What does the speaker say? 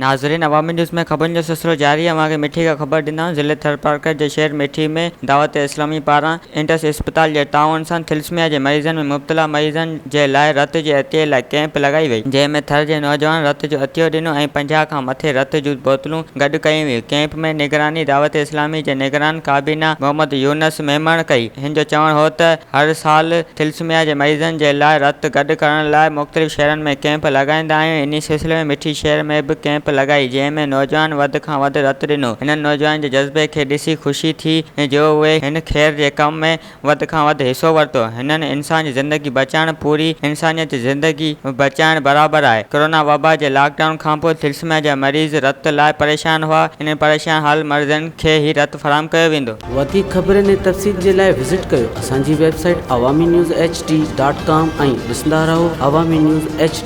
ناظرين عوامي نيوز ۾ خبرن جو سلسلو جاري اوهان کي مٺي کان خبر ڏيندا آهيون ضلعي ٿرپارڪر جي شهر مٺي ۾ دعوت اسلامي پاران انڊس اسپتال جي تعاون سان ٿلسميا جي مريضن ۾ مبتلا مريضن جي لاء رت جي عطيي لاء ڪئمپ لڳائي وئي جنهن ۾ ٿر جي نوجوانن رت جو عطيو ڏنو ۽ 50 کان مٿي رت جون بوتلون گڏ ڪيون ويون ڪئمپ ۾ نگراني دعوت اسلامي جي نگران ڪابينا محمد يونس ميمڻ ڪئي هن جو چوڻ هو ته هر سال ٿلسميا جي مريضن جي لاء رت گڏ ڪرڻ لاء مختلف شهرن ۾ ڪئمپ لڳائيندا آهيون انهي سلسلي ۾ مٺي شهر ۾ به ڪئمپ لڳائي جنهن ۾ نوجوانن وڌ کان وڌ رت ڏنو هنن نوجوانن جي جذبي کي ڏسي خوشي ٿي جو اهي هن خير جي ڪم ۾ وڌ کان وڌ حصو ورتو هنن انسان جي زندگي بچائڻ پوري انسانيت جي زندگي بچائڻ برابر آهي ڪرونا وبا جي لاڪ ڊائون کانپوء ٿلسميا جا مريض رت لاء پريشان هئا انهن پريشان حال مريضن کي هي رت فراهم ڪيو ويندو. وڌيڪ خبرن ۽ تفصيل جي لاء وزٽ ڪيو اسان جي website Awami news H D dot com ۽ ڏسندا رهو عوامي نيوز ايڇ ڊي.